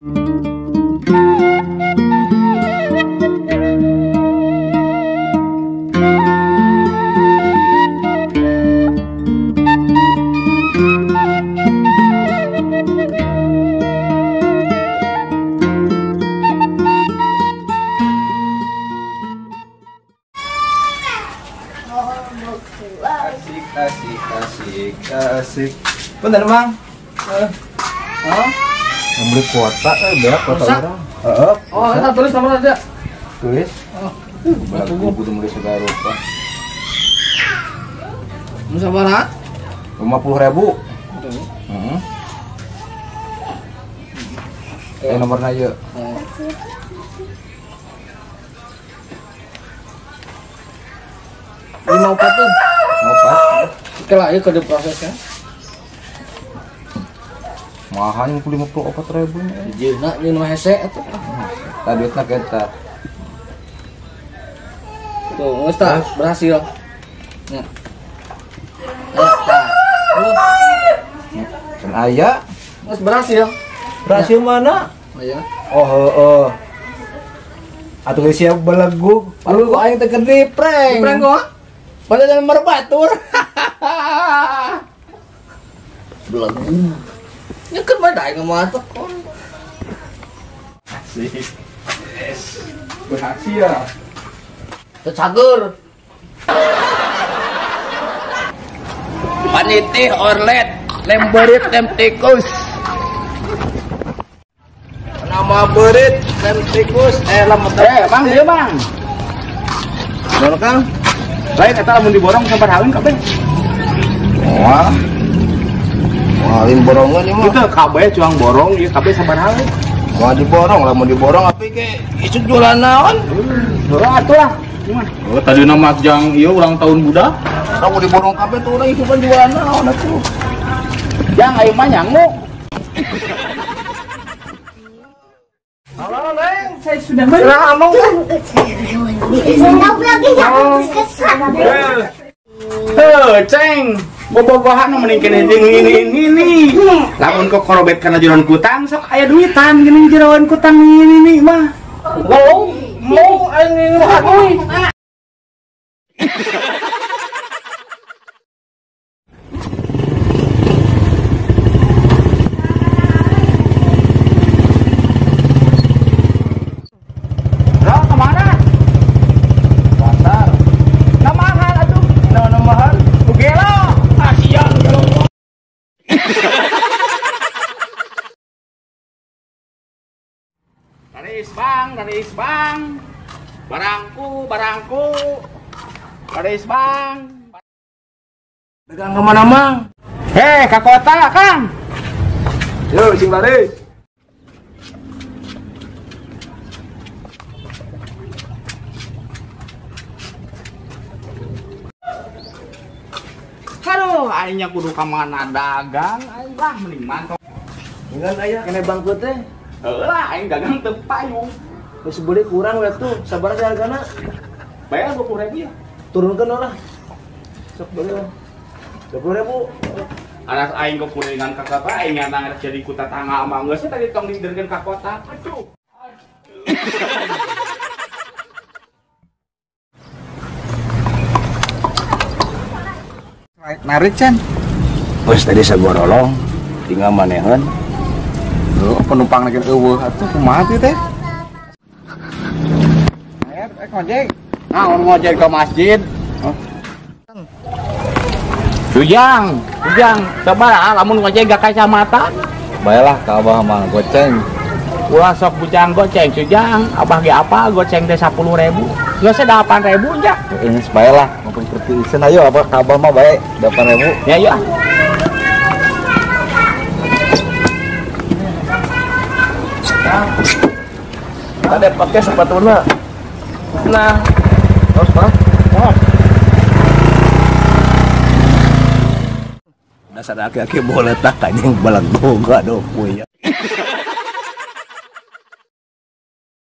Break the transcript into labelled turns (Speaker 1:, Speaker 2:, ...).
Speaker 1: Asik, asik, asik, asik. Bener, Mang? Hah? Yang beli kuota, udah kuota orang. Heeh.
Speaker 2: Oh, kita tulis nomor aja.
Speaker 1: Tulis? Oh. Aku kudu mulai segala rupa.
Speaker 2: Mau sabaraha?
Speaker 1: 50.000. Heeh. Nomornya ieu.
Speaker 2: Lima empat tuh.
Speaker 1: Empat.
Speaker 2: Oke lah, yuk kode prosesnya.
Speaker 1: Mahal 54.000 nya.
Speaker 2: Jeung na jeung nu hese atuh.
Speaker 1: Tah duitna kita.
Speaker 2: Tuh, geus tah berhasil. Nya. Tah.
Speaker 1: Can aya.
Speaker 2: Geus berhasil.
Speaker 1: Berhasil mana?
Speaker 2: Aya.
Speaker 1: Oh, heeh. Atuh geus siap belegug. Aduh, aing teh keur di-prank.
Speaker 2: Di-prank kok? Padahal nomor batur. Belegug. Nya kan mah daeng mah atuh.
Speaker 1: Asik. Yes. Berhasil.
Speaker 2: Teu cager.
Speaker 3: Panitih orlet, lem beurit, lem tikus.
Speaker 1: Nama beurit, lem tikus, lem
Speaker 3: Bang, ieu Bang.
Speaker 1: Naon Kang?
Speaker 3: Lain eta lamun diborong sabaraha kabeh?
Speaker 1: Wah. Wah, lain borongan ieu mah.
Speaker 3: Kitu kabeh cuang borong ieu kabeh sabaraha?
Speaker 1: Wah, diborong, lamun diborong api ke isuk jualan naon?
Speaker 3: Heuh atuh lah. Oh, tadi nama jang ieu ulang tahun budak.
Speaker 1: Lamun diborong kabeh tuh urang isukan jualan naon atuh.
Speaker 3: Jang ayeuna mah nyangu.
Speaker 1: Halo, Neng.
Speaker 4: Saya sudah menang.
Speaker 3: Heuh, Ceng. Bobogohan nu mending kene jeung ini. Lamun kokorobet kana jeroan kutang sok aya duitan geuning jeroan kutang ini mah.
Speaker 2: Mau mau aing mah duit.
Speaker 3: Laris bang, barangku, barangku, laris bang.
Speaker 1: Dagang kemana Mang?
Speaker 3: Hei, ke kota Kang.
Speaker 1: Yo, sing laris.
Speaker 3: Aduh, aingnya kudu ka mana dagang, aing lah mending mantau.
Speaker 1: Ingat aya kene bangkrut teh.
Speaker 3: Heuh lah, aing dagang teu payung.
Speaker 1: Geus beli kurang we tuh, sabar sih hargana.
Speaker 3: Bayar 20.000 ya.
Speaker 1: Turunkeun lah. Sok beli lah. 20.000.
Speaker 3: Anak aing kekurangan ka kota, aing nyata jadi ku tetangga mah geus tadi tong diderkeun ka kota. Aduh.
Speaker 1: Narik Chan. Bos tadi sagorolong tinggal manehan. Heuh, penumpang lagi eueuh atuh kumaha teh?
Speaker 3: Ngojek. Nah, ngojek ke masjid. Oh. Ujang, Ujang, coba lah lamun ngojek gak kacamata.
Speaker 1: Baiklah ka abah mah goceng.
Speaker 3: Ulah sok bujang goceng, Ujang. Abah ge apa goceng teh 10.000. Geus 8.000 nya.
Speaker 1: Geus bae lah, maupun seperti ayo abah ka abah mah bae 8.000.
Speaker 3: Ya yuk.
Speaker 1: Tadi pakai sepatuna. Nah, terus Pak. Oh. Dasar aki-aki boleh tak anjing balagog aduh puya.